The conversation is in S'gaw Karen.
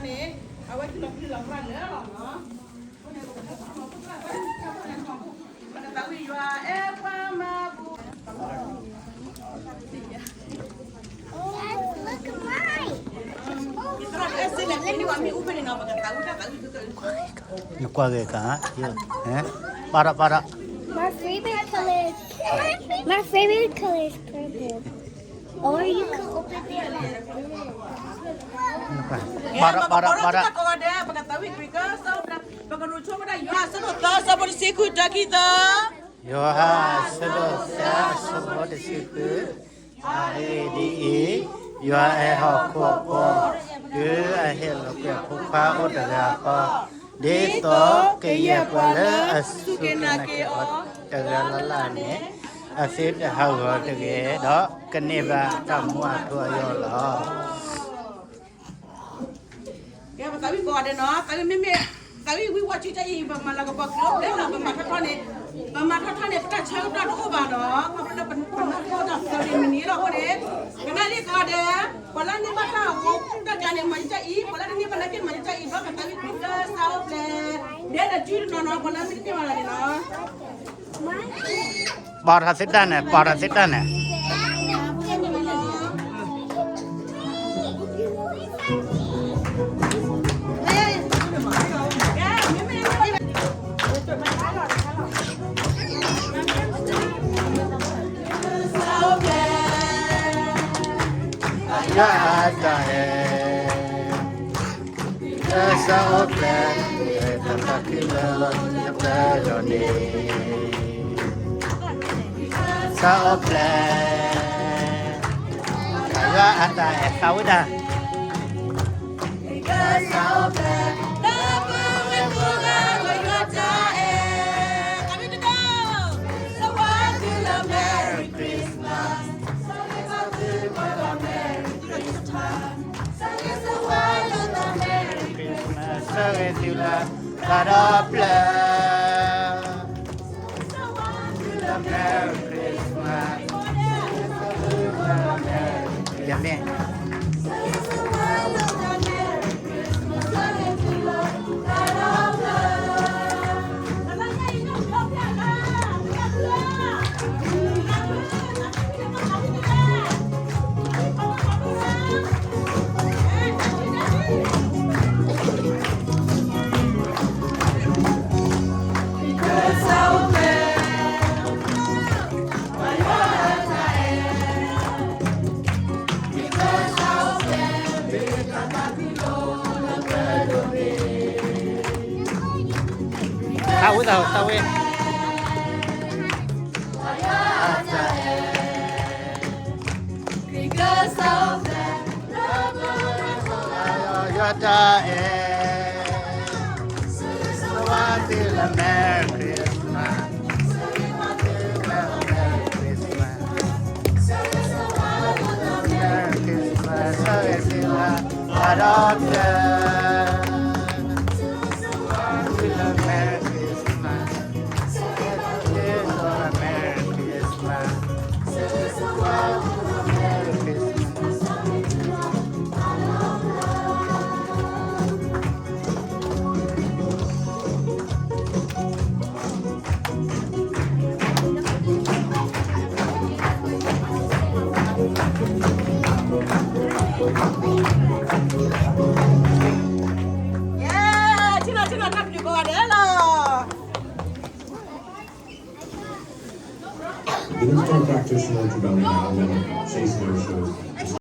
န့ၣ် အဝဲကလီၤပြံလီၤပြါလၢာ်လီၤနီၤ. ပကသးဝံၣ်ယွၤအဲၣ်ပှၤမၤဘူၣ် Dad, look at mine. နကွၢ်ဂ့ၤကါ, ပာ်ထီၣ်ပာ်ထီၣ်. My favorite color is, my favorite color is purple. Or you can open it like this. ပာ်ထီၣ်ပာ်ထီၣ်ပာ်ထီၣ်. ပကသးဝံၣ်ကွံာ်ကစၢ် ပကရူၢ်ဆိကမိၣ်ဒၣ် ယိၤဟၣ်အဆၢဒိၣ်သၢ အဆၢဖိတဆံဃု တၢခံသၢ. ယိၤဟၣ်အဆၢဒိၣ်သၢ အဆၢဖိတဆံဃု. အဂ့ၢ်ဒ်အံၤ, ယွၤအဲၣ်ဟီၣ်ခိၣ်ဖိ, တုၤအဟ့ၣ်လီၤကွံာ်အဖိခွါအိၣ်တဂၤဃီ, ဒ်သိးကယဲၢ်ပှၤလၢအစူၢ်က့ၤနာ်က့ၤအီၤတဂၤလၢ်လၢ်န့ၣ် အသုတဟးဂီၤတဂ့ၤ, ဒီးကန့ၢ်ဘၣ်တၢ်မူအထူအယိာ်လီၤ. ကဲ ပသးဝံၣ်ကိးဂၤဒဲးနီၤ, သးဝံၣ်မ့မ့ၢ် သးဝံၣ်ဝံၣ်ဝီၣ်ဆံတၢ်အံၤ ပမၤလၤကပီၤကျဲလီၤ, ပမၤထီၣ်ထီန့ၣ်, ပမၤထီၣ်ထီန့ၣ် ပတၢ်ဆၢကတီၢ်တအိၣ်ဘၣ်နီၤ, ခီဖျိလၢပနၢ်ဟူတၢ်သၢဒ့မုၢ်နံၤလီၤအဃိန့ၣ်, ကနၣ်လံကိးဂၤဒဲး, ပှၤလၢန့ၢ်ဘၣ်တၢ်အိၣ်ဖှိၣ်တၢ်ကါန့ၣ် မၤယကၢ်အံၤ, ပှၤလၢတန့ၢ်ဘၣ်နာ်က့မၤယကၢ်အံၤ, ဘၣ်ပသးဝံၣ်ကွံာ်ကစၢ်အိၣ်ဖျဲၣ်, ဒဲးတစုတနီၤနီၤ, ပှၤလၢမ့ၢ်တန့ၢ်ဘၣ်လီၤန့ၣ်နီၤ. ပာ်ထီၣ်သ့တၢ်န့ၣ်, ပာ်ထီၣ်သ့တၢ်န့ၣ်. ယွၤအတၢ်အဲၣ် ကစၢ်အိၣ်ဖျဲၣ်, တၢ်သးခုလၢလီၤတပၢၢ်ဒီးန့ၣ်, ကစၢ်အိၣ်ဖျဲၣ်, ယွၤအတၢ်အဲၣ်သးဝံၣ်တၢ်, ကစၢ်အိၣ်ဖျဲၣ်, လၢပဝဲကိးဂၤဒဲး ယွၤတၢ်အဲၣ်, သးဝံၣ်တၢ်, ဆိၣ်ဂ့ၤသုလၢ Merry Christmas. Merry Christmas, ဆိၣ်ဂ့ၤသုလၢ ဘၣ်ဒီးပျၢၤ, သုလၢ Merry Christmas, ယမ့ၢ် သးဝံၣ်သးဝံၣ်, ယွၤတၢ်အဲၣ်, ဆိၣ်ဂ့ၤသုလၢ Merry Christmas, Merry Christmas, Merry Christmas, ဆိၣ်ဂ့ၤသုလၢ ဘၣ်ဒီးပျၢၤ, သုလၢ Merry Christmas, Merry Christmas. ယဲ, ထံၣ်နီၤထံၣ်နီၤ တၢ်ဘျုးကိးဂၤဒဲးလီၤ. The next practice will be done now, Chase Marshall.